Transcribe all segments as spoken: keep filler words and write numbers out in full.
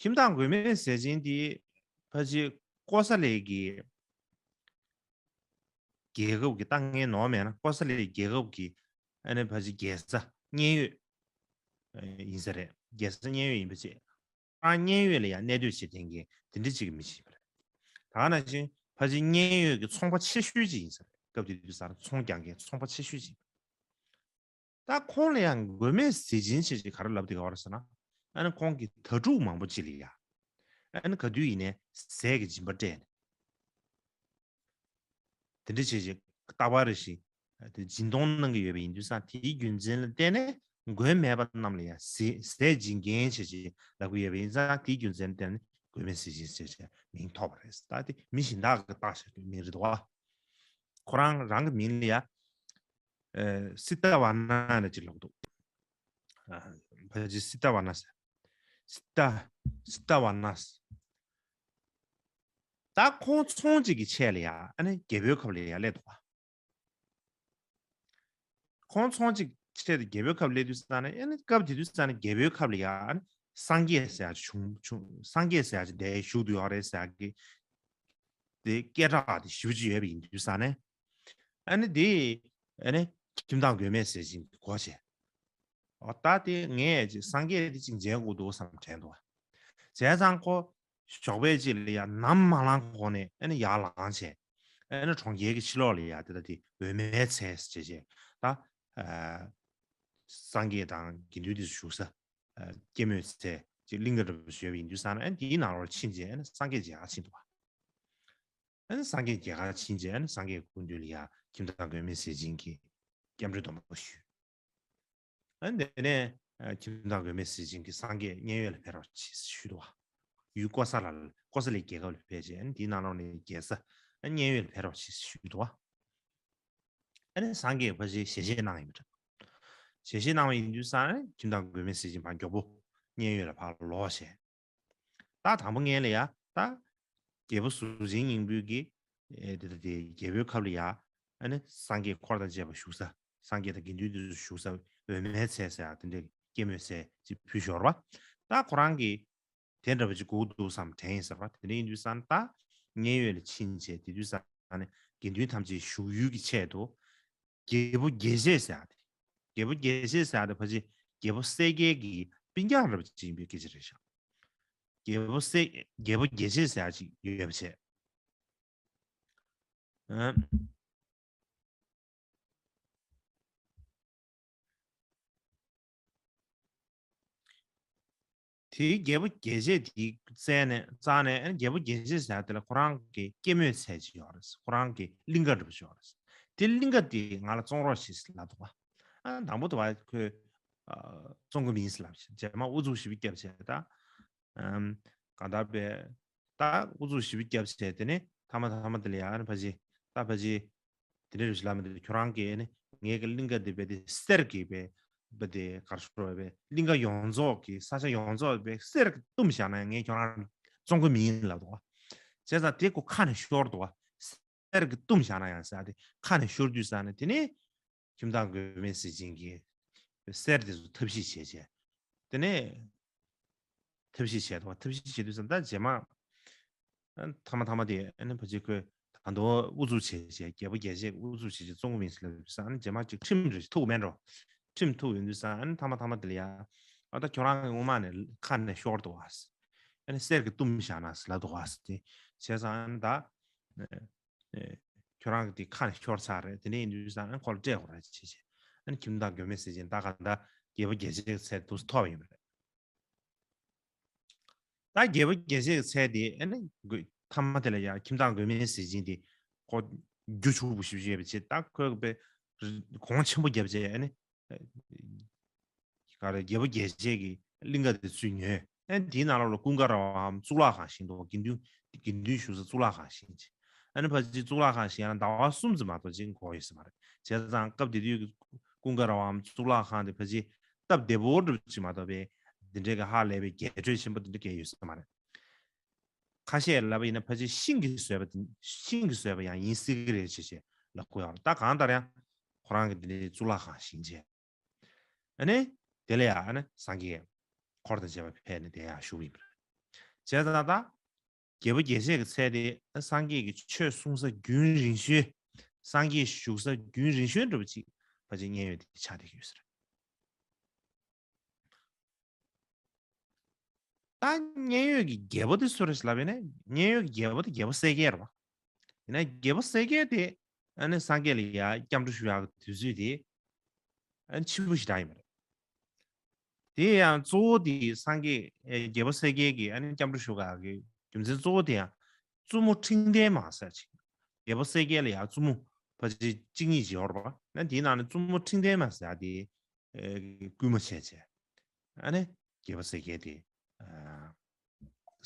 ཁྱིམ་བདག་མགོན་མེད་ཟས་སྦྱིན་དེ་ཕལ་ཆེར་ཀོ་ས་ལའི་གི་རྒྱལ་ཁབ་ཀྱི། ད་ངའི་ནོར་མེད་ན་ཀོ་ས་ལའི་རྒྱལ་ཁབ་ཀྱི་ཨ་ནི་ཕལ་ཆེར་རྒྱལ་ས་མཉན་ཡོད་ཡིན་ས་རེད། རྒྱལ་ས་མཉན་ཡོད་ཡིན་པ་བྱས། ཁོ་རང་མཉན་ཡོད་ལ་ཡང་གནས་སྡོད་བྱེད་མཁན་གྱི་དེ་འདྲ་ཅིག་གི་མི་ཞིག་ཡིན་པ་རེད། ད་ག་ནང་བཞིན་ཕལ་ཆེར་མཉན་ཡོད་ཀྱི་ཚོང་པ་ཆེ་ཤོས་ཅིག་ཡིན་ས་རེད། སྐབས་དེ་དུས་ཙང་ཚོང་རྒྱག་མཁན་ཚོང་པ་ཆེ་ཤོས་ཅིག་ཡིན་པ་རེད། ད་ཁོང་ལ་ཡང་མགོན་མེད་ཟས་སྦྱིན་བྱས་ཅིག་ག་རེ་ལབ་འདུག་ག་རེ་ཟེར་ན། ཨ་ནི་ཁོང་གིས་དྭ་ཕྲུག་མང་པོ་ཅིག་ལ་ཡ། ཨ་ནི་ག་དུས་ཡིན་ནའི་ཟས་ཀྱི་སྦྱིན་པ་སྤྲད་ནས། དེ་འདྲ་བྱས་བྱས་རྟག་པར་རེ་བཞིན་དེ་སྦྱིན་གཏོང་གནང་གི་ཡོད་པ་ཡིན་དུས་ཙང་དེའི་རྒྱུ་མཚན་ལ་བརྟེན་ནས་མགོན་མེད་པ་རྣམས་ལ་ཡང་ཟས་ཟས་སྦྱིན་མཁན་བྱས་བྱས་ལབ་ཀྱི་ཡོད་པ་ཡིན་ཙང་དེའི་རྒྱུ་མཚན་ལ་བརྟེན་ནས་མགོན་མེད་ཟས་སྦྱིན་ཟེར་བྱས་མིང་ཐོགས་པ་རེད། ད་དེ་མི་གཞན་དག་གིས་བཏགས་བཞག་པའི་མིང་རེད་འདུག་བ། ཁོ་རང་རང་གི་མིང་ལ་ཡ། ཨ། སི་ཏ་ཝ་ན་ལབ་ཅིག་ལབ་འདུག་ཨ། ཕལ་ཆེར་སི་ཏ་ཝ་ན་ཟེར། སི་ཏ། སི་ཏ་ཝ་ན་ཟེར། ད་ཁོང་ཚོང་ཅིག་གི་ཆེད་ལ་ཡ་ཨ་ནི་རྒྱལ་པོའི་ཁབ་ལ་ཡ་སླེབས་འདུག་བ། ཁོང་ཚོང་ཅིག་ཆེད་དུ་རྒྱལ་པོའི་ཁབ་སླེབས་དུས་ཙང་ནས་ཨ་ནི་སྐབས་དེ་དུས་ཙང་ནས་རྒྱལ་པོའི་ཁབ་ལ་ཡ་ཨ་ནི་སངས་རྒྱས་ཟེར་ཡ་ཅིག་བྱུང་བྱུང་། སངས་རྒྱས་ཟེར་ཡ་ཅིག་འདིར་བཞུགས་བསྡད་ཡོད་རེད་ཟེར་ཡ་གི་དེ་སྐད་གྲགས་དེ་ཞེ་པོ་ཅིག་ཡོད་པ་ཡིན་དུས་ཙང་ནས། ཨ་ནི་དེ་ཨ་ནི་ཁྱིམ་བདག་མགོན་མེད་ཟས་སྦྱིན་གྱིས་གོ་བྱས། འོ་ད་དེ་ངས་ཅིག་སངས་རྒྱས་དེ་ཅིག་མཇལ་དགོས་འདུག་བསམ་དྲན་འདུག་བ། བྱས་ཙང་ཁོ་ཞོགས་པ་ཅིག་ལ་ཡ་ནམ་མ་ལངས་གོང་ནས་ཨ་ནི་ཡར་ལངས་བྱས། ཨ་ནི་གྲོང་ཁྱེར་གྱི་ཕྱི་ལོགས་ལ་ཡ་དེ་ད་དེ་འོད་མའི་ཚལ་ཟེར་བྱས་བྱས་ད། ཨ། སངས་རྒྱས་དང་དགེ་འདུན་དེ་ཚོ་བཞུགས་ས། ཨ། སྐྱེད་མོས་ཚལ་ཅིག་གླིང་ག་འདྲ་པོ་ཞིག་ཡོད་པ་ཡིན་དུས་ཙང་ནས་ཨ་ནི་དེའི་ནང་ལོགས་ཕྱིན་བྱས་ཨ་ནི་སངས་རྒྱས་མཇལ་ཁ་ཕྱིན་འདུག་བ། ཨ་ནི་སངས་རྒྱས་མཇལ་ཁ་ཕྱིན་རྗེས་ཨ་ནི་སངས་རྒྱས་སྐུ་མདུན་ལ་ཡ་ཁྱིམ་བདག་མགོན་མེད་ཟས་སྦྱིན་གྱིས་སྐྱབས་འགྲོའི་སྡོམ་པ་ཞུས། ཨ་ནི་དེ་ནས་ཨ་ཁྱིམ་བདག་མགོན་མེད་ཟས་སྦྱིན་གྱིས་སངས་རྒྱས་མཉན་ཡོད་ལ་ཕེབས་རོགས་བྱེད་ཞུས་འདུག་བ། ཡུལ་ཀོ་ས་ལ་ཀོ་ས་ལའི་རྒྱལ་ཁབ་ལ་ཕེབས་རྗེས་ཨ་ནི་དེའི་ནང་ལོགས་ནས་རྒྱལ་ས་ཨ་མཉན་ཡོད་ལ་ཕེབས་རོགས་བྱེད་ཞུས་འདུག་བ། ཨ་ནི་སངས་རྒྱས་ཕལ་ཆེར་ཞལ་བཞེས་གནང་ཡོད་པ་འདྲ། ཞལ་བཞེས་གནང་བ་ཡིན་དུས་ཙང་ཨ་ནི་ཁྱིམ་བདག་མགོན་མེད་ཟས་སྦྱིན་ཕར་མགྱོགས་པོ་མཉན་ཡོད་ལ་ཕར་ལོག་བྱས། ད་དང་པོ་ངས་ལ་ཡ་ད། རྒྱལ་པོ་ཟུར་ཆེན་སྙིང་པོ་གིས་ཨེ་དེ་ད་དེ་རྒྱལ་པོའི་ཁབ་ལ་ཡ་ཨ་ནི་སངས་རྒྱས་འཁོར་དང་བཅས་པ་བཞུགས་ས། སངས་རྒྱས་དང་དགེ་འདུན་དེ་ཚོ་བཞུགས་ས་འོད་མའི་ཚལ་ཟེར་ཡ་དེ་འདྲའི་སྐྱེད་མོས་ཚལ་ཅིག་ཕུལ་ཞོར་བ། ད་ཁོ་རང་གིས་དེ་འདྲ་བ་ཅིག་དགོས་འདུག་བསམ་དྲན་ཡིན་ཟེར་བ། དེ་འདྲ་ཡིན་དུས་ཙང་ད་མཉན་ཡོད་ལ་ཕྱིན་བྱས་དེ་དུས་ཙང་ནས་དགེ་འདུན་ཐམས་ཅད་བཞུགས་ཡུལ་གྱི་ཆེད་དུ། རྒྱལ་པོ་རྒྱལ་བྱེད་ཟེར་ཡ་དེ། རྒྱལ་པོ་རྒྱལ་བྱེད་ཟེར་ཡ་དེ་ཕལ་ཆེར་རྒྱལ་པོ་གསལ་རྒྱལ་གྱི་སྤུན་ཀྱག་འདྲ་པོ་ཅིག་ཡིན་པའི་སྐད་ཆ་རེད་ཤག་རྒྱལ་པོ་གསལ་རྒྱལ་པོ་རྒྱལ་བྱེད་ཟེར་ཡ་ཅིག་ཡོད་པ་བྱས། ཨ། དེའི་རྒྱལ་པོ་རྒྱལ་བྱེད་དེའི་རྩ་ནས་རྩ་ནས་ཨ་ནི་རྒྱལ་པོ་རྒྱལ་བྱེད་ཟེར་ཡ་དེ་ལ་ཁོ་རང་གི་སྐྱེད་མོས་ཚལ་ཅིག་ཡོད་རེད། ཁོ་རང་གི་གླིང་ག་འདྲ་པོ་ཅིག་ཡོད་རེད། དེ་གླིང་ག་དེ་ང་ལ་བཙོང་རོགས་བྱེད་ཟེར་ལབ་འདུག་བ། ཨ་དང་པོ་དེ་བ་ཁོས་ཨ་བཙོང་གི་མིན་ཟེར་ལབ་བྱས། རྗེས་མ་ཨུ་ཚུགས་ཞེ་པོ་བརྒྱབ་བྱས་ད། ཨམ། གང་ལྟར་པས། ད་ཨུ་ཚུགས་ཞེ་པོ་བརྒྱབ་བྱས་དེ་ནས་མཐའ་མ་མཐའ་མ་དེ་ལ་ཡ་ཨ་ནི་ཕ་ཅི། ད་ཕ་ཅི། དེ་འདྲ་རེ་ཞིག་ལབ་མི་འདུག་ཁྱོད་རང་གིས་ཨ་ནི་ངའི་གི་གླིང་ག་འདི་བས་དེ་གསེར་གྱི་བས་བས་དེ་གར་ཤོར་བས་གླིང་ག་ཡོངས་རྫོགས་ཀྱི་ས་ཆ་ཡོངས་རྫོགས་བས་གསེར་གྱི་བཏུམས་བཞག་ན་ཡང་ངས་ཁྱོད་རང་བཙོང་གི་མིན་ལབ་འདུག་བ། བྱས་ཙང་དེ་ཁོ་ཁ་ནས་ཤོར་འདུག་བ། གསེར་གྱི་བཏུམས་བཞག་ན་ཡང་ཟེར་ཡ་དེ་ཁ་ནས་ཤོར་དུས་ཙང་ནས་དེ་ནས་ཁྱིམ་བདག་མགོན་མེད་ཟས་སྦྱིན་གྱིས་གསེར་དེ་ཚོ་ཐབས་ཤེས་བྱས་བྱས། དེ་ནས་ཐབས་ཤེས་བྱས་འདུག་བ། ཐབས་ཤེས་བྱེད་དུས་ཙམ་ད་རྗེས་མ་ཨ་མཐའ་མ་མཐའ་མ་དེ་ཨ་ནི་ཕ་ཅི་ཁོས་ད་དུང་ཨུ་ཚུགས་བྱས་བྱས་རྒྱལ་པོ་རྒྱལ་བྱེད་ཀྱིས་ཨུ་ཚུགས་བྱས་བྱས་བཙོང་གི་མིན་ཟེར་ལབ་དུས་ཙམ་ཨ་ནི་རྗེས་མ་ཅིག་ཁྲིམས་རེ་ཐུག་མེད་འགྲོ། ཁྲིམས་ཐུག་ཡོང་དུས་ཙམ་ཨ་ནི་མཐའ་མ་མཐའ་མ་དེ་ལ་ཡ་ཨ་ད་ཁྱོད་རང་གི་སྔོན་མ་ནས་ཁ་ནས་ཤོར་འདུག་བ། ཨ་ནི་གསེར་གྱི་བཏུམས་བཞག་ན་ཟེར་ལབ་འདུག་བ་ཟེར་ཏེ། བྱས་ཙང་ཨ་ནི་ད། ཨེ། ཁྱོད་རང་གི་དེ་ཁ་ནས་ཤོར་ཚར་རེད། དེ་འདྲ་ཡིན་དུས་ཙང་ཨ་ནི་ཁོ་ལ་སྤྲད་དགོས་རེད་ཅེས་བྱས། ཨ་ནི་ཁྱིམ་བདག་མགོན་མེད་ཟས་སྦྱིན་ད་ག་ད་རྒྱལ་པོ་རྒྱལ་བྱེད་ཀྱི་ཚལ་དུ་ཐོབ་ཡོད་པ་རེད། ད་རྒྱལ་པོ་རྒྱལ་བྱེད་ཀྱི་ཚལ་དེ་ཨ་ནི་མགོ་མཐའ་མ་དེ་ལ་ཡ་ཁྱིམ་བདག་མགོན་མེད་ཟས་སྦྱིན་དེ་ཁོ་རྒྱུ་ཕྱུག་པོ་ཞིག་ཡོད་པ་བྱས། ད་ཁོས་པའི་གོང་ཆེན་པོ་བརྒྱབ་བྱས་ཨ་ནི། ག་རེ་རྒྱལ་པོ་རྒྱལ་བྱེད་ཀྱི་གླིང་ག་དེ་ཚུར་ཉོས། ཨ་ནི་དེའི་ནང་ལོགས་ལ་ཀུན་དགའ་ར་བའམ་གཙུག་ལག་ཁང་བཞེངས་འདུག་དགེ་འདུན་དགེ་འདུན་བཞུགས་ས་གཙུག་ལག་ཁང་བཞེངས་བྱས། ཨ་ནི་ཕལ་ཆེར་གཙུག་ལག་ཁང་བཞེངས་ཡ་ལ་ཟླ་བ་གསུམ་ཙམ་མ་གཏོགས་ཅིག་འགོར་ཡོད་ས་མ་རེད། བྱས་ཙང་སྐབས་དེ་དུས་ཀྱི་ཀུན་དགའ་ར་བའམ་གཙུག་ལག་ཁང་དེ་ཕལ་ཆེར་སྟབས་བདེ་པོ་འདྲ་ཅིག་མ་གཏོགས་པའི་འདི་འདྲའི་གི་ཧ་ལས་པའི་རྒྱས་སྤྲོས་ཆེན་པོ་འདི་འདྲ་བཀལ་ཡོད་ས་མ་རེད། ཁ་ཤས་ལབ་པ་ཡིན་ན་ཕལ་ཆེར་ཤིང་གིས་བཟོས་པ་དེ་ཤིང་གིས་བཟོས་པ་ཡང་ཡིན་སྲིད་ཀྱི་རེད་ཅེས་བྱས་ལབ་ཀྱི་ཡོད་རེད། ད་གང་ལྟར་ཡང་ཁོ་རང་གི་འདི་འདྲའི་གཙུག་ལག་ཁང་བཞེངས་བྱས། ཨ་ནི་དེ་ལ་ཡང་ཨ་ནི་སངས་རྒྱས་འཁོར་དང་བཅས་པ་ཕེབས་ནས་དེ་ཡང་བཞུགས་ཡིན་པ་རེད། བྱས་ཙང་ད་རྒྱལ་པོ་རྒྱལ་བྱེད་ཀྱི་ཚལ་དེ་སངས་རྒྱས་ཀྱི་ཆོས་གསུང་ས་རྒྱུན་རིང་ཤོས། སངས་རྒྱས་བཞུགས་ས་རྒྱུན་རིང་ཤོས་འདྲ་པོ་ཅིག་ཕལ་ཆེར་མཉན་ཡོད་དེ་ཆགས་བསྡད་ཀྱི་ཡོད་ས་རེད། ད་མཉན་ཡོད་ཀྱི་རྒྱལ་པོ་དེ་སུ་རེད་ལབ་ཡིན་ན། མཉན་ཡོད་ཀྱི་རྒྱལ་པོ་དེ་རྒྱལ་པོ་གསལ་རྒྱལ་རེད་པ། ཡིན་ན་རྒྱལ་པོ་གསལ་རྒྱལ་དེ་ཨ་ནི་སངས་རྒྱས་ལ་ཡ་སྐྱབས་འགྲོ་ཞུ་ཡག་གི་དུས་ཚོད་དེ་ཨ་ནི་ཕྱི་པོ་ཞེ་དྲག་ཡིན་པ་རེད། དེ་ཡང་གཙོ་བོ་དེ་སངས་རྒྱས་ཨེ་རྒྱལ་པོ་གསལ་རྒྱལ་གྱིས་ཨ་ནི་སྐྱབས་འགྲོ་ཞུ་དགོས་ཀྱི་རྒྱུ་མཚན་གཙོ་བོ་དེ་ཡང་བཙུན་མོ་ཁྲིམས་ལྡན་མ་ཟེར་ཅིག་རྒྱལ་པོ་གསལ་རྒྱལ་ལ་ཡང་བཙུན་མོ་ཕལ་ཆེར་གཅིག་གཉིས་ཅིག་ཡོད་རེད་པ། ན་དེའི་ནང་ནས་བཙུན་མོ་ཁྲིམས་ལྡན་མ་ཟེར་ཡ་དེ་ཨེ་སྐུལ་མ་བྱས་བྱས། ཨ་ནི་རྒྱལ་པོ་གསལ་རྒྱལ་དེ་ཨ་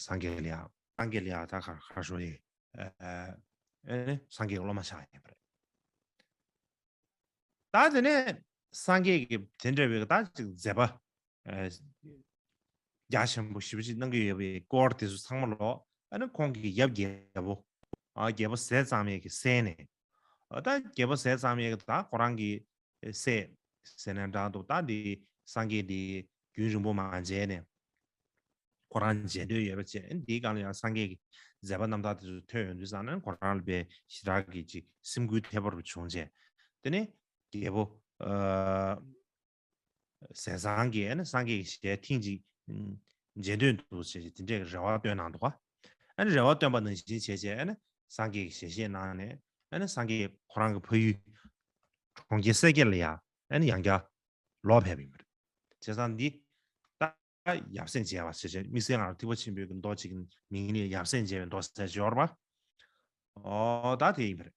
སངས་རྒྱས་ལ་ཡང་སངས་རྒྱས་ལ་ཡང་ད་ག་ག་ཞོ་ཡི་ཨ་ཨ་ནི་སངས་རྒྱས་ཀྱི་སློབ་མ་ཆགས་ཡིན་པ་རེད། ད་དེ་ནས་སངས་རྒྱས་ཀྱིས་དེ་འདྲ་བའི་ད་ཅིག་མཛད་པ་ཨ་རྒྱ་ཆེན་པོ་ཞེ་པོ་ཅིག་གནང་གི་ཡོད་པའི་སྐོར་དེ་ཚོ་ཚང་མ་ལོ། ཨ་ནི་ཁོང་གི་ཡབ་རྒྱལ་པོ་ཨ་རྒྱལ་པོ་ཟས་གཙང་མའི་གི་སྲས་ནས་ཨ་ད་རྒྱལ་པོ་ཟས་གཙང་མའི་གི་ད་ཁོ་རང་གི་སྲས་ཟེར་ནས་འདྲ་འདུག་ད་འདི་སངས་རྒྱས་འདི་རྒྱུན་རིང་པོ་མ་མཇལ་ནས་ཁོ་རང་མཇལ་འདོད་ཡོད་པ་བྱས། འདིའི་སྒང་ལ་ཡང་སངས་རྒྱས་ཀྱི་མཛད་པ་རྣམ་དག་དེ་ཚོ་ཐོས་ཡོང་དུས་ཙང་ནས་ཁོ་རང་ལ་དཔེ་ཞེ་དྲག་གི་ཅིག་སེམས་འགུལ་ཐེབས་པ་རུ་བྱུང་བྱས། དེ་ནས་རྒྱལ་པོ་ཨ་ཟས་གཙང་གིས་ཨ་ནི་སངས་རྒྱས་ཀྱི་ཞལ་ཐེངས་གཅིག་མཇལ་འདོད་འདུག་ཟེར་བྱས་དེ་འདྲའི་རེ་བ་བཏོན་གནང་འདུག་ག་ཨ་ནི་རེ་བ་བཏོན་པ་ནང་བཞིན་བྱས་བྱས་ཨ་ནི་སངས་རྒྱས་ཀྱི་ཞལ་བཞེས་གནང་ནས་ཨ་ནི་སངས་རྒྱས་ཁོ་རང་གི་ཕ་ཡུལ་གྲོང་ཁྱེར་སེར་སྐྱ་ལ་ཡ་ཨ་ནི་ཡང་བསྐྱར་ལོག་ཕེབས་ཡིན་པ་རེད། བྱས་ཙང་འདི་ད་ཡབ་སྲས་མཇལ་བ་ཞེས་བྱས་དམིགས་བསལ་ང་རང་ཐེག་པ་ཆེན་པོའི་གི་མདོ་གཅིག་གི་མིང་ནི་ཡབ་སྲས་མཇལ་བའི་མདོ་ཟེར་ཞོར་བ། ཨོ་ད་དེ་ཡིན་པ་རེད།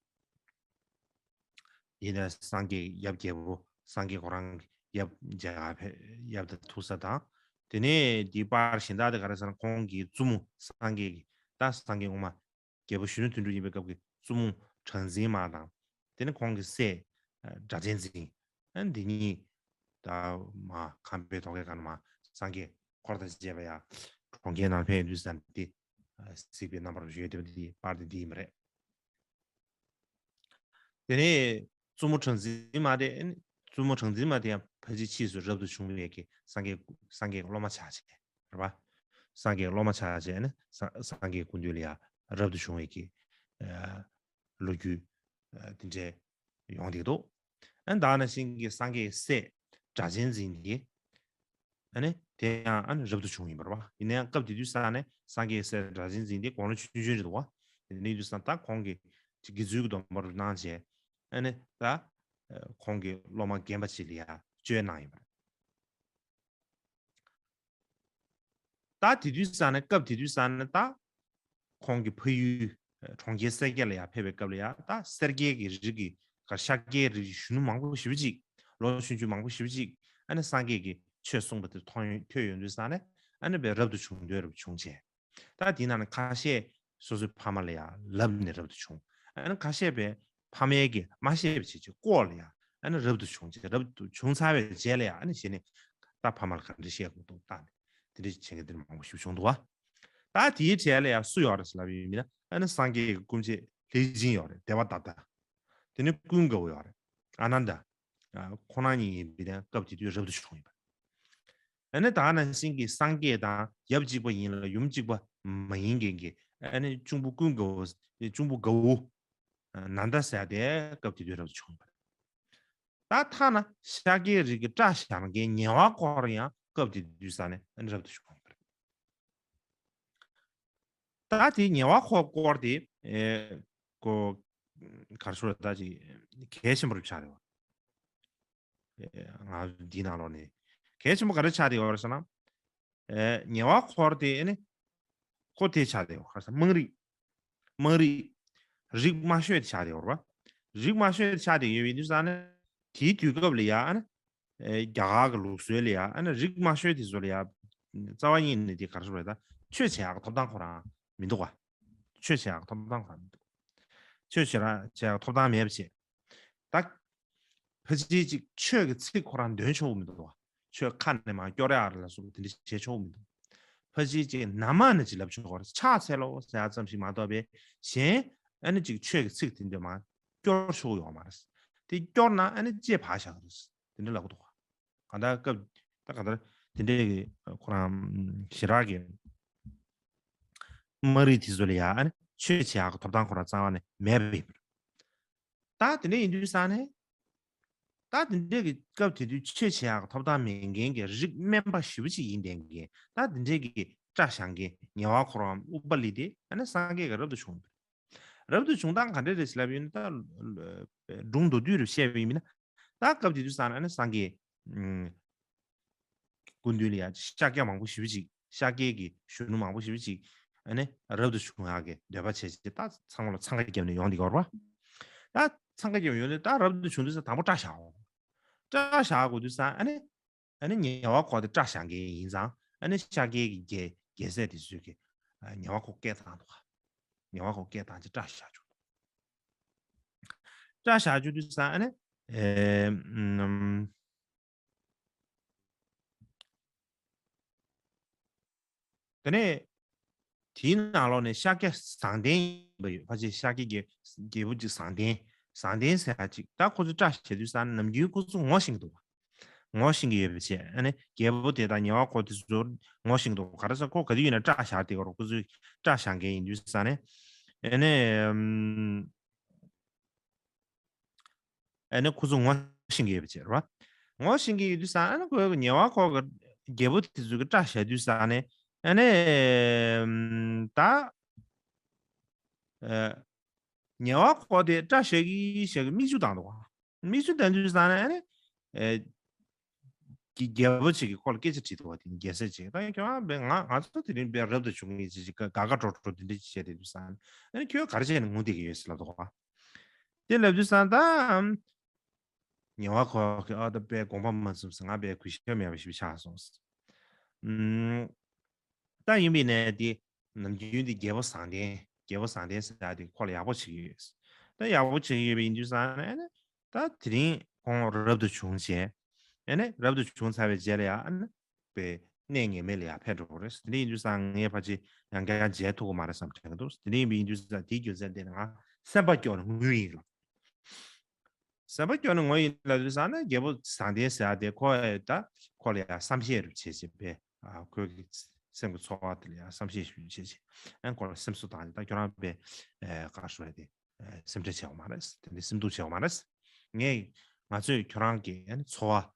ཡིན་ནའི་སངས་རྒྱས་ཡབ་རྒྱལ་པོ་སངས་རྒྱས་ཁོ་རང་གི་ཡབ་མཇལ་ཕེབས་ཡབ་དང་ཐུག་ས་དང་། དེ་ནས་འདི་པར་གཞན་དག་དེ་ག་རེ་ཟེར་ན་ཁོང་གི་བཙུན་མོ་སངས་རྒྱས་ཀྱི་ད་སངས་རྒྱས་སྔོན་མ་རྒྱལ་པོ་གཞོན་ནུ་དོན་གྲུབ་ཡིན་པའི་སྐབས་ཀྱི་བཙུན་མོ་གྲངས་འཛིན་མ་དང་། དེ་ནས་ཁོང་གི་སྲས་སྒྲ་གཅན་འཛིན། ཨ་འདི་གཉིས་ད་མ་ཁམས་པའི་ཐོག་ཁའི་སྒང་མ་སངས་རྒྱས་འཁོར་དང་བཅས་པ་ཡ་གྲོང་ཁྱེར་ནང་ཕེབས་ཡོང་དུས་ཙང་འདི་གཟིགས་པའི་རྣམ་པར་བཞུགས་དེ་འདི་པར་དེ་འདི་ཡིན་པ་རེད། དེ་ནས་བཙུན་མོ་གྲངས་འཛིན་མ་དེ་བཙུན་མོ་གྲངས་འཛིན་མ་དེ་ཡང་ཕལ་ཆེར་ཕྱིས་སུ་རབ་ཏུ་བྱུང་བའི་གི་སངས་རྒྱས་སངས་རྒྱས་ཀྱི་སློབ་མ་ཆགས་བྱས་རེད་པ། སངས་རྒྱས་ཀྱི་སློབ་མ་ཆགས་བྱས་ནས་སངས་སངས་རྒྱས་སྐུ་མདུན་ལ་ཡང་རབ་ཏུ་བྱུང་བའི་གི་ལོ་རྒྱུས་དེ་འདྲའི་ཡོང་བསྡད་འདུག་ཨ་ནི་ད་ནང་བཞིན་གྱི་སངས་རྒྱས་སྲས་སྒྲ་གཅན་འཛིན་དེ། ཨ་ནི་དེ་ཡང་ཨ་ནི་རབ་ཏུ་བྱུང་ཡིན་པ་རེད་པ། ཡིན་ན་ཡང་སྐབས་དེ་དུས་ཙང་ནས་སངས་རྒྱས་སྲས་སྒྲ་གཅན་འཛིན་དེ་དགུང་ལོ་ཆུང་ཆུང་རེད་འདུག་པ། དེ་ནས་དུས་ཙང་ད་ཁོང་གི་ཅིག་དགེ་ཚུལ་གྱི་སྡོམ་པ་རུ་གནང་བྱས། ཨ་ནི་ད་ཁོང་གི་སློབ་མ་རྒན་པ་ཅིག་ལ་ཡང་བཅོལ་གནང་ཡིན་པ་རེད། ད་དེ་དུས་ཙང་ནས་སྐབས་དེ་དུས་ཙང་ནས་ད་ཁོང་གི་ཕ་ཡུལ་གྲོང་ཁྱེར་སེར་སྐྱ་ལ་ཡང་ཕེབས་པའི་སྐབས་ལ་ཡང་ད་སེར་སྐྱའི་གི་རིགས་ཀྱི་ག་ཤཱཀྱའི་རིགས་ཀྱི་གཞོན་ནུ་མང་པོ་ཞེ་པོ་ཅིག་ལོ་ཆུང་ཆུང་མང་པོ་ཞེ་པོ་ཅིག་ཨ་ནི་སངས་རྒྱས་ཀྱི་ཆོས་གསུངས་པ་དེ་མཐོང་ཡོང་ཐོས་ཡོང་དུས་ཙང་ནས་ཨ་ནི་བས་རབ་ཏུ་བྱུང་འདོད་རབ་བྱུང་བྱས། ད་དེའི་ནང་ནས་ཁ་ཤས་སོ་སོའི་ཕ་མ་ལ་ཡང་ལབ་ནས་རབ་ཏུ་བྱུང་། ཨ་ནི་ཁ་ཤས་པས་ཕ་མའི་གི་མ་བཤད་པ་བྱས་ཀྱི་ལྐོག་ལ་ཡང་ཨ་ནི་རབ་ཏུ་བྱུང་བྱས་རབ་ཏུ་བྱུང་ཚར་བའི་རྗེས་ལ་ཡང་ཨ་ནི་གཞི་ནས་ད་ཕ་མ་ལ་ག་འདྲ་བཤད་དགོས་འདུག་ད་ནི་དེ་འདྲ་བྱེད་མཁན་དེ་འདྲ་མང་པོ་ཞིག་བྱུང་འདུག་བ། ད་དེའི་གྲས་ལ་ཡང་སུ་ཡོད་རེད་ཟེར་ལབ་ཡོད་མིན་ན་ཨ་ནི་སངས་རྒྱས་ཀྱི་སྐུ་མཆེད་ལྷས་བྱིན་ཡོད་རེད། དེ་བ་ཏཱ་ཏཱ། དེ་ནས་ཀུན་དགའ་བོ་ཡོད་རེད། ཨ་ནནྡ། ཁོང་རྣམ་གཉིས་ཡིན་པས་ན་སྐབས་དེ་དུས་རབ་ཏུ་བྱུང་ཡོད་པ། ཨ་ནི་ད་ནང་བཞིན་གྱི་སངས་རྒྱས་དང་ཡབ་གཅིག་པ་ཡིན་ལ་ཡུམ་གཅིག་པ་མ་ཡིན་མཁན་གྱི་ཨ་ནི་གཅུང་པོ་ཀུན་དགའ་བོ་གཅུང་པོ་དགའ་བོ་ནནྡ་ཟེར་དེ་སྐབས་དེ་དུས་རབ་ཏུ་བྱུང་བ་རེད། ད་ཐ་ན་ཤཱཀྱའི་རིགས་ཀྱི་སྐྲ་བཞར་མཁན་ཉེ་བར་འཁོར་ཡང་སྐབས་དེ་དུས་ས་ནས་ཨ་ནི་རབ་ཏུ་བྱུང་བ་རེད། ད་དེ་ཉེ་བར་འཁོར་སྐོར་དེ་ཨེ་ཀོ་གར་སོ་ད་ཅི་གལ་ཆེན་པོ་རུ་ཆགས་རེད་བ། ང་འདི་ནང་ལོགས་ནས་གལ་ཆེན་པོ་ག་རེ་ཆགས་བསྡད་ཡོད་རེད་ཟེར་ན། ཨེ་ཉེ་བར་འཁོར་དེ་ཨེ་ནི་ཁོ་དེ་ཆགས་བསྡད་ཡོད་རེད་ཟེར་དམངས་རིགས། དམངས་རིགས། རིགས་དམའ་ཤོས་དེ་ཆགས་བསྡད་ཡོད་རེད་བ། རིགས་དམའ་ཤོས་དེ་ཆགས་བསྡད་ཡོད་པའི་དུས་ཙང་ནས་དེའི་དུས་སྐབས་ལ་ཡ་ཨ་ནི་ཨེ་རྒྱ་གར་གྱི་ལུགས་སྲོལ་ལ་ཡ་ཨ་ནི་རིགས་དམའ་ཤོས་དེ་ཚོ་ལ་ཡ་རྩ་བ་ཉིད་ནས་དེ་ག་རེ་ཟེར་དགོས་རེད་ད། ཆོས་བྱེད་ཡག་གི་ཐོབ་ཐང་ཁོ་རང་མི་འདུག་བ། ཆོས་བྱེད་ཡག་གི་ཐོབ་ཐང་ཁོ་རང་མི་འདུག་ཆོས་བྱེད་ར་བྱེད་ཡག་ཐོབ་ཐང་མེད་པ་བྱས། ད། ཕལ་ཆེར་ཅིག་ཆོས་ཀྱི་ཚིག་ཁོ་རང་འདོན་ཆོག་གི་མི་འདུག་བ། ཆོས་ཁ་ནས་མར་སྐྱོར་ཡག་རེད་ལ་སོགས་པ་དེ་འདྲ་བྱེད་ཆོག་གི་མི་འདུག་ཕལ་ཆེར་ཅིག་ནང་མ་ནས་ཅིག་ལབ་ཆོག་གི་རེད། ཕྱག་འཚལ་ལོ་ཟེར་ཡག་ཙམ་ཞིག་མ་གཏོགས་པའི་གཞན་ཨ་ནི་ཅིག་ཆོས་ཀྱི་ཚིག་དེ་འདྲ་མར་སྐྱོར་ཆོག་གི་ཡོད་མ་རེད། དེ་སྐྱོར་ན་ཨ་ནི་ལྕེ་བག་བཞག་གི་རེད། དེ་འདྲ་ལབ་གི་འདུག་བ། གང་ལྟར་སྐབས་ད་གང་ལྟར་དེ་འདྲའི་གི་ཁོ་རང་ཞེ་དྲག་གི་ དམངས་རིགས་དེ་ཚོ་ལ་ཡ་ཨ་ནི་ཆོས་བྱེད་ཡག་གི་ཐོབ་ཐང་ཁོ་རང་རྩ་བ་ནས་མེད་པ་ཡིན་པ་རེད། ད་དེ་འདྲ་ཡིན་དུས་ཙང་ནས། ད་དེ་འདྲའི་གི་སྐབས་དེ་དུས་ཆོས་བྱེད་ཡག་ཐོབ་ཐང་མེད་མཁན་གྱི་རིགས་དམན་པ་ཞེ་པོ་ཅིག་ཡིན་བསྡད་མཁན། ད་དེ་འདྲའི་གི་སྐྲ་བཞར་མཁན་ཉེ་བ་འཁོར་བའམ་ཨུཏྤ་ལི་དེ་ཨ་ནི་སངས་རྒྱས་ཀྱིས་རབ་ཏུ་བྱུང་བ་རེད། རབ་ཏུ་བྱུང་སྟངས་ག་འདྲ་རེད་ཟེར་ལབ་ཡོད་ན། ད་སྒྲུང་མདོར་བསྡུས་རུ་བཤད་པ་ཡིན་ན། ད་སྐབས་དེ་དུས་ཙང་ཨ་ནི་སངས་རྒྱས་སྐུ་མདུན་ལ་ཡ་ཤཱཀྱ་མང་པོ་ཞེ་པོ་ཅིག་ཤཱཀྱའི་གི་གཞོན་ནུ་མང་པོ་ཞེ་པོ་ཅིག་ཨ་ནི་རབ་ཏུ་བྱུང་ཡག་གི་འདོད་པ་བྱས་བྱས། ད་ཚང་མ་ལ་འཚང་ཁ་བརྒྱབ་ནས་ཡོང་བསྡད་ཀྱི་ཡོད་རེད་པ། ད་འཚང་ཁ་བརྒྱབ་ཡོང་དུས། ད་རབ་ཏུ་བྱུང་དུས་ཙང་དང་པོ་སྐྲ་བཞར་འོང་། སྐྲ་བཞར་དགོས་དུས་ཙང་ཨ་ནི། ཨ་ནི་ཉེ་བ་འཁོར་དེ་སྐྲ་བཞར་མཁན་ཡིན་ཙང་། ཨ་ནི་ཤཱཀྱའི་གི་རྒྱལ་རྒྱལ་སྲས་དེ་ཚོས་ཀྱི་ཨ་ཉེ་བ་འཁོར་སྐད་བཏང་འདུག་ཉེ་བ་འཁོར་སྐད་བཏང་བྱས་སྐྲ་བཞར་བཅུག་སྐྲ་བཞར་བཅུག་དུས་ཙང་ཨ་ནི། ཨེ། ཨམ། དེ་ནས་དེའི་ནང་ལོགས་ནས་ཤཱཀྱ་བཟང་ལྡན་ཡིན་པ་ཡོད། ཕལ་ཆེར་ཤཱཀྱའི་རྒྱལ་རྒྱལ་པོ་གཅིག་བཟང་ལྡན། བཟང་ལྡན་ཟེར་ཡག་གཅིག་ད་ཁོ་ཚོས་སྐྲ་བཞར་དུས་ཙང་ནམ་རྒྱུན་ཁོ་ཚོ་ངོ་ཤེས་ཀྱི་འདུག་པ། ངོ་ཤེས་ཀྱི་ཡོད་པ་བྱས། ཨ་ནི་རྒྱལ་པོ་དེ་དང་ཉེ་བ་འཁོར་དེ་ཚོ་ངོ་ཤེས་ཀྱི་འདུག་ག་རེ་ཟེར་ན་ཁོ་ག་དུས་ཡིན་ན་སྐྲ་བཞར་བསྡད་ཀྱི་རེད། ཁོ་ཚོས་སྐྲ་བཞར་མཁན་ཡིན་དུས་ཙང་ནས། ཨ་ནི། ཨམ། ཨ་ནི་ཁོ་ཚོ་ངོ་ཤེས་ཀྱི་ཡོད་པ་བྱས་རེད་པ། ངོ་ཤེས་ཀྱི་ཡོད་དུས་ཙང་ཨ་ནི་ཁོའི་ཉེ་བ་འཁོར་གྱི་རྒྱལ་པོ་དེ་ཚོས་ཀྱི་སྐྲ་བཞར་དུས་ཙང་ནས། ཨ་ནི། ཨམ། ད། ཨ། ཉེ་བ་འཁོར་དེ་སྐྲ་བཞར་གྱི་བཞར་གྱི་མིག་ཆུ་བཏང་འདུག་པ། མིག་ཆུ་བཏང་དུས་ཙང་ནས་ཨ་ནི། ཨེ། གི་རྒྱལ་པོ་ཅིག་གིས་ཁོ་ལ་སྐད་ཆ་དྲིས་འདུག་པ། དེ་རྒྱལ་སྲས་ཅིག་ད་ཁྱོད་རང་དཔེ་ང་ང་ཚོ་དེ་རིང་དཔེ་རབ་ཏུ་བྱུང་མཁན་ཅིག་ཅིག་དགའ་དགའ་སྤྲོ་སྤྲོ་དེ་འདྲ་ཅིག་བྱས་བསྡད་དུས་ཙང་ནས། ཨ་ནི་ཁྱོད་ག་རེ་བྱས་ནས་ངུ་བསྡད་ཀྱི་ཡོད་ཟེར་ལབ་འདུག་པ། དེ་ལབ་དུས་ཙང་ད་ཉེ་བ་འཁོར་གྱིས་ཨ་ད་དཔེ་དགོངས་པ་མ་ཚུམས་ཟེར། ང་དཔེ་གུས་ཞབས་མེད་པ་ཞིག་ཆགས་སོང་ཟེར། ཨུམ། ད་ཡིན་པས་ན་དེ་ནམ་རྒྱུན་དེ་རྒྱལ་པོ་བཟང་ལྡན། རྒྱལ་པོ་བཟང་ལྡན་ཟེར་ཡག་དེ་ཁོ་ལ་ཡག་པོ་བྱེད་ཀྱི་ཡོད། ད་ཡག་པོ་བྱེད་ཀྱི་ཡོད་པ་ཡིན་དུས་ཙང་ནས་ཨ་ནི། ད་དེ་རིང་ཁོང་རབ་ཏུ་བྱུང་བྱས། ཨ་ནི་རབ་ཏུ་བྱུང་ཚར་བའི་རྗེས་ལ་ཡ་ཨ་ནི་དཔེ་གནས་ངེས་མེད་ལ་ཡ་ཕེབས་འགྲོ་གི་རེད། དེ་འདྲ་ཡིན་དུས་ཙང་ངས་ཕལ་ཆེར་ཡང་བསྐྱར་མཇལ་ཐུབ་ཀྱི་མ་རེད་བསམ་དྲན་གྱི་འདུག་དེ་འདྲ་ཡིན་པ་ཡིན་དུས་ཙང་དེའི་རྒྱུ་མཚན་དེ་ནི་ང་སེམས་པ་སྐྱོ་ནས་ངུས་ཡིན་ལ། སེམས་པ་སྐྱོ་ནས་ངུས་ཡིན་ལབ་དུས་ཙང་ནས་རྒྱལ་པོ་བཟང་ལྡན་ཟེར་ཡག་དེ་ཁོ་ད་ཁོ་ལ་ཡ་བསམ་ཤེས་རུ་བྱེད་བྱེད་པས། ཨ། ཁོའི་སེམས་ཀྱི་ཚོར་བ་དེ་ལ་ཡ་བསམ་ཤེས་ཞུ་བྱེད་བྱེད། ཨ་ནི་ཁོ་ལ་སེམས་གསོ་བཏང་ནས། ད་ཁྱོད་རང་དཔེ་ཨེ་ག་རེ་ཞུ་དགོས་རེད། དེ་ཨེ་སེམས་ཁྲལ་བྱེད་དགོས་མ་རེད། དེ་འདྲའི་སེམས་སྡུག་བྱེད་དགོས་མ་རེད། ངས་ང་ཚོས་ཁྱོད་རང་གི་ཨ་ནི་འཚོ་བ།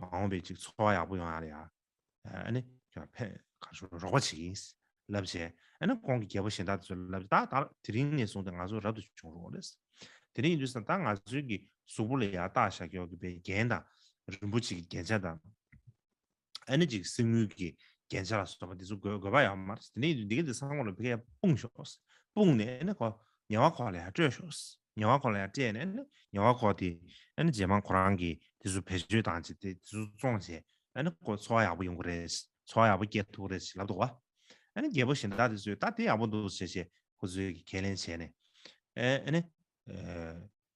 མ་འོངས་པའི་ཅིག་འཚོ་བ་ཡག་པོ་ཡོང་ཡག་ལ་ཡ། ཨ་ནི་ཁྱོད་ཕན་ག་རེ་ཞུ། རོགས་པ་བྱེད་ཀྱི་ཡིན་ལབ་བྱས། ཨ་ནི་ཁོང་གི་རྒྱལ་པོ་གཞན་དག་དེ་ཚོ་ལབ་བྱས། ད་ད་དེ་རིང་ནས་བཟུང་སྟེ་ང་ཚོ་རབ་ཏུ་བྱུང་རོགས་རེད། དེ་རིང་ཡིན་དུས་ཙང་ད་ང་ཚོའི་གི་གཟུགས་པོ་ལ་ཡ་བཏགས་བཞག་ཡག་གི་དཔེ་རྒྱན་དང་རིན་པོ་ཆེ་གི་རྒྱན་ཆ་དང་། ཨ་ནི་ཅིག་གསེར་དངུལ་གྱི་རྒྱན་ཆ་ལ་སོགས་པ་འདི་ཚོ་དགོས་དགོས་པ་ཡོད་མ་རེད། དེ་ནས་འདི་ག་འདི་ཚང་མ་ལ་ཕ་གིར་སྤུངས་ཤོག་སྤུངས་ནས་ཨ་ནི་ཁོ་ཉེ་བ་འཁོར་ལ་ཡ་སྤྲད་ཤོག་ཉེ་བ་འཁོར་ལ་ཡ་སྤྲད་ནས་ཨ་ནི་ཉེ་བ་འཁོར་དེ་ཨ་ནི་རྗེས་མ་ཁོ་རང་གིས་དེ་ཚོ་བེད་སྤྱོད་བཏང་བྱས། དེ་དེ་ཚོ་བཙོངས་བྱས། ཨ་ནི་ཁོ་འཚོ་བ་ཡག་པོ་ཡོང་གི་རེད། འཚོ་བ་ཡག་པོ་སྐྱེལ་ཐུབ་ཀྱི་རེད་ཅེས་ལབ་འདུག་པ། ཨ་ནི་རྒྱལ་པོ་གཞན་དག་དེ་ཚོས་ད་དེ་ཡག་པོ་འདུག་ཟེར་བྱས་ཁོ་ཚོས་ཀྱིས་ཁས་ལེན་བྱས་ནས། ཨ་ཨ་ནི་ཨ་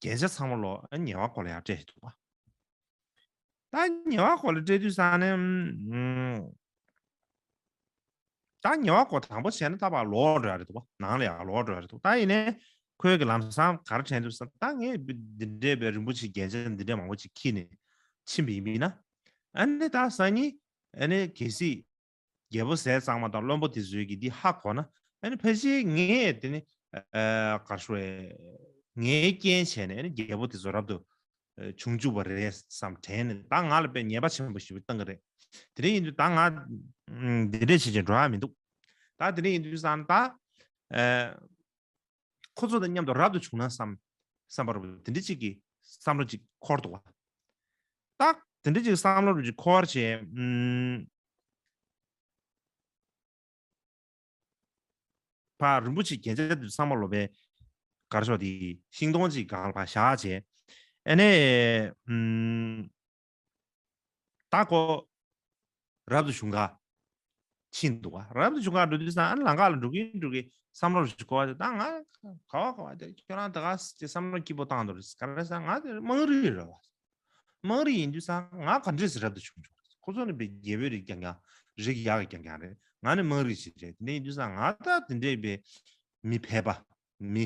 རྒྱན་ཆ་ཚང་མ་ལོ་ཨ་ཉེ་བ་འཁོར་ལ་ཡ་སྤྲད་བཞག་འདུག་པ། ད་ཉེ་བ་འཁོར་ལ་སྤྲད་དུས་ཙང་ནས། ཨུམ། ད་ཉེ་བ་འཁོར་དང་པོ་བྱས་ན་ད་ཕར་ལོག་འགྲོ་ཡ་རེད་འདུག་པ། ནང་ལ་ཡ་ལོག་འགྲོ་ཡ་རེད་འདུག་ད་ཡིན་ནའི་ཁོས་གི་ལམ་སང་ག་རེ་དྲན་འདུག་ཟེར་ན། ད་ངས་འདི་འདྲའི་དཔེ་རིན་པོ་ཆེ་རྒྱན་ཆ་འདི་འདྲའི་མང་པོ་ཅིག་འཁྱེར་ནས་ཕྱིན་པ་ཡིན་ན། ཨ་ནི་ད་སང་ཉིན་ཨ་ནི་གལ་སྲིད་རྒྱལ་པོ་ཟས་གཙང་མ་དང་བློན་པོ་དེ་ཚོས་ཀྱིས་འདི་ཧ་གོ་ན། ཨ་ནི་ཕལ་ཆེར་ངས་དེ་ནི་ཨ་ག་རེ་ཞུ་དགོས་རེད། ངའི་རྐྱེན་བྱས་ནས་ཨ་ནི་རྒྱལ་པོ་དེ་ཚོ་རབ་ཏུ་ཨ་བྱུང་བཅུག་པ་རེད་བསམ་དྲན་ནས། ད་ང་ལ་དཔེ་ཉེས་པ་ཆེན་པོ་ཞེ་པོ་བཏང་གི་རེད། དེ་འདྲ་ཡིན་དུས་ད་ང་ཨ་འདི་འདྲ་བྱེད་བྱེད་འགྲོ་ཡ་མི་འདུག་ད་དེ་འདྲ་ཡིན་དུས་ཙང་ད་ཨ་ཁོ་ཚོ་དང་མཉམ་དུ་རབ་ཏུ་བྱུང་ན་བསམ་བསམ་པ་རུ་དེ་འདྲ་ཅིག་གི་བསམ་བློ་ཅིག་འཁོར་འདུག་པ། ད་དེ་འདྲ་ཅིག་བསམ་བློ་རུ་ཅིག་འཁོར་བྱས། ཨུམ། ཕར་རིན་པོ་ཆེ་རྒྱན་ཆ་དེ་ཚང་མ་ལོ་པའི་གར་ཤོག་དེ་ཤིང་སྡོང་ཅིག་སྒང་ལ་ཕར་བཞག་བྱས། ཨ་ནི་ཨུམ། ད་ཁོ་རབ་ཏུ་བྱུང་ག་ཕྱིན་འདུག་པ། རབ་ཏུ་བྱུང་ག་འགྲོ་དུས་ཙང་ཨ་ནི་ལམ་ཁ་ལ་འགྲོ་གིན་འགྲོ་གིན་བསམ་བློ་རུ་ཅིག་འཁོར་བ་དེ། ད་ང་ག་བ་ག་བ་དེ་ཁྱོད་རང་ད་ག་ཟེ་བསམ་བློ་སྐྱིད་པོ་བཏང་འདུག་རེད། ག་རེ་ཟེར་ན་ང་དེ་དམངས་རིགས་རེད་པ། དམངས་རིགས་ཡིན་དུས་ཙང་ང་ག་འདྲས་སེ་རབ་ཏུ་བྱུང་བྱུང་། ཁོ་ཚོ་ནི་དཔེ་རྒྱལ་པོའི་རིགས་རྐྱང་རྐྱང་། རིགས་ཡག་གི་རྐྱང་རྐྱང་རེད། ང་ནི་དམངས་རིགས་ཤིག་རེད། དེ་འདྲ་ཡིན་དུས་ཙང་ང་ད་དེ་འདྲའི་དཔེ་མི་ཕལ་པ། མི་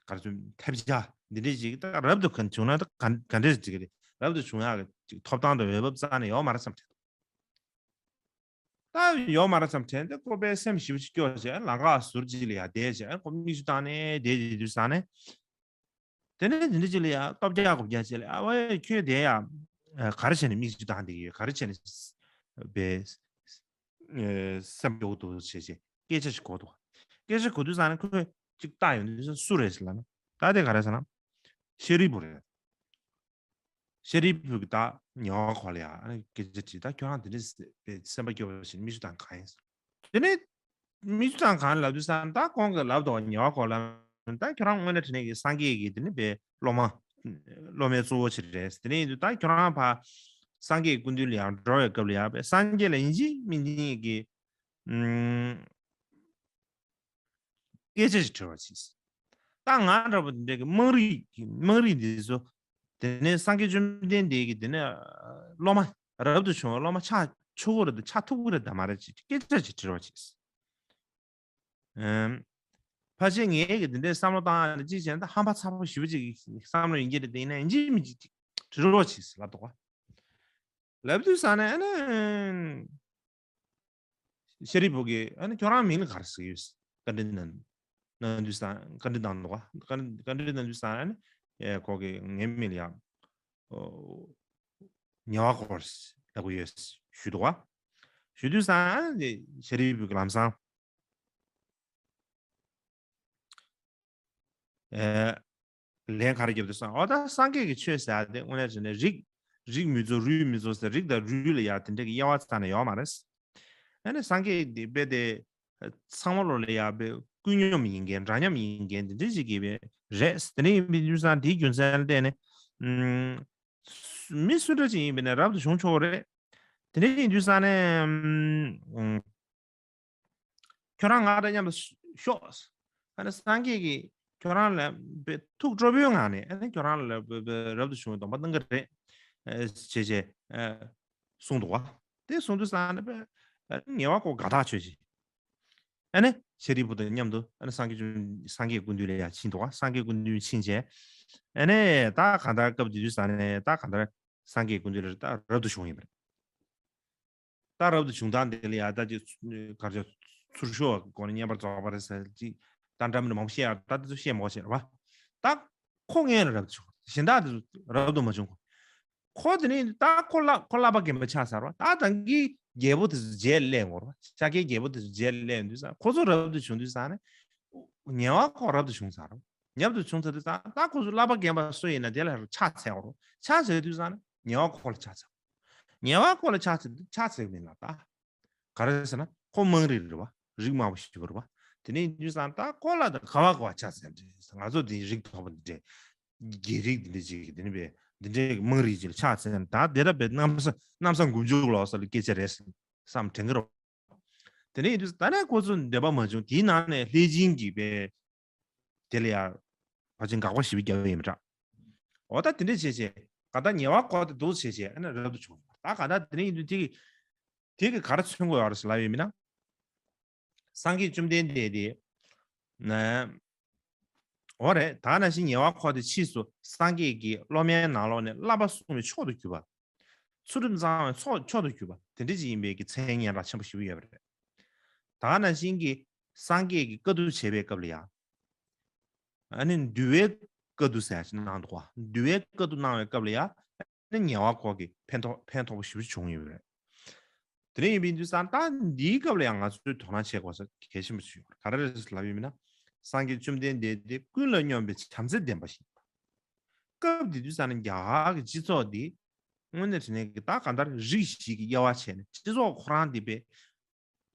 ག་རེ་ཟེར། ཐབས་ཆག་འདི་འདྲས་ཅིག་ད་རབ་ཏུ་ག་བྱུང་ན་ད་ག་ག་འདྲས་སེ་འགྲིག་གི་རེད། རབ་ཏུ་བྱུང་ཡག་གི་ཅིག་ཐོབ་ཐང་དང་འོས་བབ་རྩ་ནས་ཡོད་མ་རེད་བསམ་དྲན། ད་ཡོད་མ་རེད་བསམ་དྲན་ཏེ་ཁོ་པའི་སེམས་ཞེ་པོ་ཅིག་སྐྱོ་བྱས། ལམ་ཁ་ཟུར་ཅིག་ལ་ཡར་བསྡད་བྱས། ཁོ་མིག་ཆུ་བཏང་ནས་བསྡད་བྱས་དུས་ཙང་ནས། དེ་ནས་དེ་འདྲ་ཅིག་ལ་ཡར་སྟོབས་རྒྱག་དགོས་རྒྱག་ཅིག་ལ་ཡར། ཨ་ཝེ་ཁྱོད་དེ་ཡར་ག་རེ་བྱས་ནས་མིག་ཆུ་བཏང་བསྡད་ཀྱི་ཡོད། ག་རེ་བྱས་ནས་པའི་སེམས་སྐྱོ་འདུག་བྱས་བྱས་སྐད་ཆ་ཞིག་གོ་འདུག་སྐད་ཆ་གོ་དུས་ཙང་ནས་ཁོས་ཅིག་བལྟས་ཡོང་དུས་ཙང་སུ་རེད་ཟེར་ལབ་ན། ད་དེ་ག་རེ་ཟེར་ན། ཤཱ་རིའི་བུ་རེད། ཤཱ་རིའི་བུ་གིས་ད་ཉེ་བ་ཁོ་ལ་ཡར་ཨ་ནི་སྐད་ཆ་དྲིས། ད་ཁྱོད་རང་དེ་འདྲ་སེམས་པ་སྐྱོ་བ་བྱས་ནས་མིག་ཆུ་བཏང་གང་ཡིན་ཟེར། དེ་ནས་མིག་ཆུ་བཏང་གང་ལབ་དུས་ཙང་ད་ཁོང་གིས་ལབ་འདུག་ཉེ་བ་ཁོ་ལ། ད་ཁྱོད་རང་དངོས་གནས་དྲང་གནས་ཀྱི་སངས་རྒྱས་ཀྱི་དེ་ནི་པའི་སློབ་མ། སློབ་མའི་གཙོ་བོ་ཅིག་རེད། དེ་ནས་ཡིན་དུས་ད་ཁྱོད་རང་ཕར་སངས་རྒྱས་ཀྱི་སྐུ་མདུན་ལ་ཡར་འགྲོ་བའི་སྐབས་ལ་ཡར་པའི་སངས་རྒྱས་ལ་ཡིན་གཅིག་མིན་གཅིག་གི་ཨུམ། སྐད་ཆ་ཞིག་དྲི་བར་གྱིས། ད་ང་འདྲ་པོ་འདི་འདྲ་གི་དམངས་རིགས་ཀྱི་དམངས་རིགས་འདི་ཚོ། དེ་ནས་སངས་རྒྱས་བཅོམ་ལྡན་འདས་ཀྱི་དེ་ནས་སློབ་མ་རབ་ཏུ་བྱུང་བའི་སློབ་མ་ཆགས་ཆོག་གི་རེད་དམ་ཆགས་ཐུབ་ཀྱི་རེད་དམ་མ་རེད་ཅེས་སྐད་ཆ་ཞིག་དྲི་བར་གྱིས། ཨམ། ཕལ་ཆེར་ངས་ཀྱི་འདི་འདྲའི་བསམ་བློ་བཏང་ཡག་ཅིག་བྱས་ན་ད་ཧམ་པ་ཚ་པོ་ཞེ་པོ་ཅིག་བསམ་བློ་ཡིན་གྱི་རེད། དེ་ཡིན་ན་ཡིན་གཅིག་མིན་གཅིག་དྲི་རོགས་གྱིས་ལབ་འདུག་ག་ལབ་དུས་ཙང་ནས་ཨ་ནི། ཤཱ་རིའི་བུ་གིས་ཨ་ནི་ཁྱོད་རང་མིང་ལ་ག་རེ་ཟེར་གྱི་ཡོད། བཀའ་འདྲི་གནང་གནང་དུས་ཙང་བཀའ་འདྲི་གནང་འདུག་ག་བཀའ་འདྲི་གནང་དུས་ཙང་ཨ་ནི་ཨེ་ཁོ་གིས་ངའི་མིང་ལ་ཡང་ཉེ་བ་ཁོ་ལབ་ཀྱི་ཡོད་ཞུས་འདུག་ག་ཞུ་དུས་ཙང་ཨ་ནི་ཤཱ་རིའི་བུ་གིས་ལམ་སང་ཨེ། ལན་ག་རེ་བརྒྱབ་འདུག་ཟེར་ན། འོ་ད་སངས་རྒྱས་ཀྱི་ཆོས་ཟེར་ཡག་དེ་དངོས་གནས་བྱས་ན་རིགས་རིགས་མི་གཙོ་རུས་མི་གཙོ་ཟེར། རིགས་དང་རུས་ལ་ཡ་དེ་འདྲ་གི་དབྱེ་བ་ཚང་ནས་ཡོད་མ་རེད། ཨ་ནི་སངས་རྒྱས་དེ་དཔེ་དེ་ཚང་མ་ལོ་ལ་ཡ་དཔེ་ཀུན་སྙོམས་ཡིན་མཁན་འདྲ་མཉམ་ཡིན་མཁན་དེ་འདྲ་ཞིག་གི་དཔེ་རེད། དེ་འདྲ་ཡིན་པའི་དུས་ཙང་དེའི་རྒྱུ་མཚན་ལ་བརྟེན་ནས་ཨུམ། མི་སུ་འདྲ་ཅིག་ཡིན་པ་ཡིན་ན་རབ་ཏུ་བྱུང་ཆོག་གི་རེད། དེ་འདྲ་ཡིན་དུས་ཙང་ནས་ཨུམ། ཁྱོད་རང་ང་དང་མཉམ་དུ་ཤོག་ཨ་ནི་སངས་རྒྱས་ཀྱིས་ཁྱོད་རང་ལ་ཐུགས་སྤྲོ་པོའི་ངང་ནས་ཨ་ནི་ཁྱོད་རང་ལ་རབ་ཏུ་བྱུང་བའི་སྡོམ་པ་གནང་གི་རེད། བྱས་བྱས་གསུངས་འདུག་ག་དེ་གསུངས་དུས་ཙང་ནས་ཉེ་བ་ཁོ་དགའ་ཐག་ཆོད་ཅིག་ཨ་ནི་ཤཱ་རིའི་བུ་དང་མཉམ་དུ་ཨ་ནི་སངས་རྒྱས་བཅོམ་སངས་རྒྱས་སྐུ་མདུན་ལ་ཡར་ཕྱིན་འདུག་ག་སངས་རྒྱས་སྐུ་མདུན་ཕྱིན་བྱས་ཨ་ནི་ད་གང་ལྟར་སྐབས་དེ་དུས་ཙང་ནས་ད་གང་ལྟར་སངས་རྒྱས་སྐུ་མདུན་ལ་ད་རབ་ཏུ་བྱུང་ཡིན་པ་རེད། ད་རབ་ཏུ་བྱུང་སྟངས་དེ་ལ་ཡ་ད་ཅིག་གར་ཅོ་ཚུར་ཤོག་སྒོ་ནས་བསྙེན་པར་རྫོགས་པ་རེད་ཟེར་ཅིག་ད་འདྲ་མི་འདྲ་མང་པོ་བཤད་ཡ་ད་དེ་ཚོ་བཤད་མ་དགོས་བྱས་རེད་བ། ད་ཁོ་སྔོན་ལ་རབ་ཏུ་བྱུང་། གཞན་དག་དེ་ཚོ་རབ་ཏུ་མ་བྱུང་གོ་ཁོ་དེ་ནས་ད་ཁོ་བསླབ་ཁོ་བསླབ་པ་རྒན་པ་ཆགས་ཚར་བ། ད་ད་གིན་རྒྱལ་པོ་དེ་ཚོ་རྗེས་སླེབས་ཡོང་བ་རེད་བ། ཤཱཀྱའི་རྒྱལ་པོ་དེ་ཚོ་རྗེས་སླེབས་ཡོང་དུས་ཙང་ཁོ་ཚོ་རབ་ཏུ་བྱུང་དུས་ཙང་ནས་ཉེ་བ་ཁོ་རབ་ཏུ་བྱུང་ཚར་བ། རབ་ཏུ་བྱུང་ཚར་དུས་ཙང་ད་ཁོ་ཚོ་བསླབ་པ་རྒན་པ་སུ་ཡིན་ན་དེ་ལ་ཕྱག་འཚལ་བ་རེད། ཕྱག་འཚལ་དུས་ཙང་ནས་ཉེ་བ་ཁོ་ལ་ཕྱག་འཚལ། ཉེ་བ་ཁོ་ལ་ཕྱག་འཚལ་དུས་ཕྱག་འཚལ་མིན་ལ་ད། ག་རེ་ཟེར་ན་ཁོ་དམངས་རིགས་རེད་བ། རིགས་དམའ་བོ་ཞིག་རེད་བ། དེ་ནས་ཡིན་དུས་ཙང་ད་ཁོ་ལ་ད་ག་བ་ག་བ་ཕྱག་འཚལ་འདྲ། ང་ཚོ་འདི་རིགས་མཐོ་པོ་འདི་འདྲ། རྒྱལ་རིགས་འདི་འདྲ་ཅིག་འདི་འདྲ་བས་འདི་འདྲའི་དམངས་རིགས་ཅིག་ལ་ཕྱག་འཚལ་ད་དེ་འདྲ་བས་གནམ་ས་གནམ་ས་མགོ་མཇུག་ལོག་ས་ལ་སྐད་ཆ་རེད་བསམ་དྲན་གི་རེད་བ། དེ་ནས་ཡིན་དུས་ད་ནས་ཁོ་ཚོ་འདོད་པ་མ་བྱུང་། དེའི་ནང་ནས་ལྷས་སྦྱིན་གྱིས་བས་དེ་ལ་ཡང་ཕལ་ཆེར་དགག་པ་ཞིབ་རྒྱག་ཡོད་མི་འདྲ། འོ་ད་དེ་འདྲ་བྱས་བྱས་ག་ད་ཉེ་བ་ཁོ་དེ་འདུག་བྱས་བྱས་ཨ་ནི་རབ་ཏུ་བྱུང་། ད་ག་ད་དེ་ནས་ཡིན་དུས་དེ་གི་དེ་གི་ག་རེ་མཚོན་དགོས་ཡོད་རེད་ཟེར་ལབ་ཡོད་མིན་ན། སངས་རྒྱས་བཅོམ་ལྡན་འདས་དེ་ན། འོ་རེད། ད་ནང་བཞིན་ཉེ་བ་ཁོ་དེ་ཕྱིས་སུ་སངས་རྒྱས་ཀྱི་སློབ་མའི་ནང་ལོགས་ནས་བསླབ་པ་སྲུང་བའི་མཆོག་ཏུ་གྱུར་པ། ཚུལ་ཁྲིམས་གཙང་བའི་མཆོག་མཆོག་ཏུ་གྱུར་པ་དེ་འདྲ་ཅིག་ཡིན་པའི་གི་མཚན་སྙན་གྲགས་ཆེན་པོ་ཞེ་པོ་ཡོད་པ་རེད། ད་ནང་བཞིན་གྱི་སངས་རྒྱས་ཀྱི་བཀའ་བསྡུ་བྱེད་པའི་སྐབས་ལ་ཡང་། ཨ་ནི་འདུལ་བའི་བཀའ་བསྡུ་ཟེར་ཡག་ཅིག་གནང་འདུག་ག་འདུལ་བའི་བཀའ་བསྡུ་གནང་བའི་སྐབས་ལ་ཡང་། ནི་ཉེ་བ་ཁོ་གི་ཕན་ཐོགས་ཕན་ཐོགས་པོ་ཞེ་པོ་བྱུང་ཡོད་རེད། དེ་འདྲ་ཡིན་པའི་དུས་ཙང་ད་འདིའི་སྐབས་ལ་ཡང་ང་ཚོས་དོ་སྣང་བྱེད་དགོས་ས་གལ་ཆེན་པོ་ཞིག་ཡོད་རེད། ག་རེ་རེད་ལབ་ཡོད་མིན་ན། སངས་རྒྱས་བཅོམ་ལྡན་འདས་དེ་ཀུན་ལ་སྙོམས་པའི་བྱམས་བརྩེ་ལྡན་པ་ཞིག་ཡིན་པ། སྐབས་དེ་དུས་ཙང་ནས་རྒྱ་གར་གྱི་སྤྱི་ཚོགས་འདི་དངོས་གནས་དྲང་གནས་ཀྱི་ད་གང་ལྟར་རིགས་ཤིག་གི་དབྱེ་བ་བྱས་ནས་སྤྱི་ཚོགས་ཁོ་རང་དེ་པས།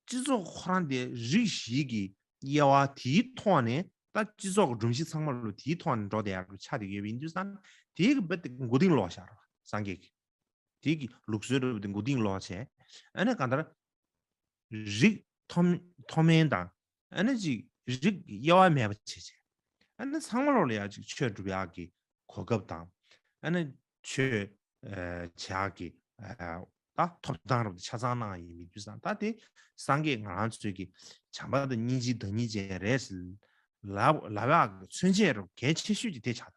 སྤྱི་ཚོགས་ཁོ་རང་དེ་རིགས་ཤིག་གི་དབྱེ་བ་དེའི་ཐོག་ནས་ད་སྤྱི་ཚོགས་ཀྱི་སྒྲོམ་གཞི་ཚང་མ་ལོ་དེའི་ཐོག་ནས་འགྲོ་བསྡད་ཡག་ཆགས་བསྡད་ཡོད་པ་ཡིན་དུས་ཙང་དེའི་གི་བེད་དེ་མགོ་རྟིང་སློག་བཞག་ར་སངས་རྒྱས་ཀྱིས། དེའི་གི་ལུགས་སྲོལ་རུ་དེ་མགོ་རྟིང་སློག་བྱས། ཨ་ནི་གང་ལྟར་རིགས་མཐོ་མཐོ་དམན་དང་ཨ་ནི་ཅིག་རིགས་དབྱེ་བ་མེད་པ་བྱས་བྱས། ཨ་ནི་ཚང་མ་ལོ་ལ་ཡག་ཅིག་ཆོས་སྒྲུབ་ཡག་གི་གོ་སྐབས་དང་། ཨ་ནི་ཆོས་ཨ་བྱེད་ཡག་གི་ཨ་ད་ཐོབ་ཐང་རབ་ཏུ་ཆ་ཚང་གནང་ཡིན་མི་དུས་ཙང་ད་དེ་སངས་རྒྱས་ང་རང་ཚོའི་གི་བྱམས་པ་དང་སྙིང་རྗེ་བདག་ཉིད་ཅན་རེད་ཟེར་ལབ་ལབ་ཡག་གི་མཚོན་བྱེད་རུ་གལ་ཆེ་ཤོས་ཀྱི་དེ་ཆགས་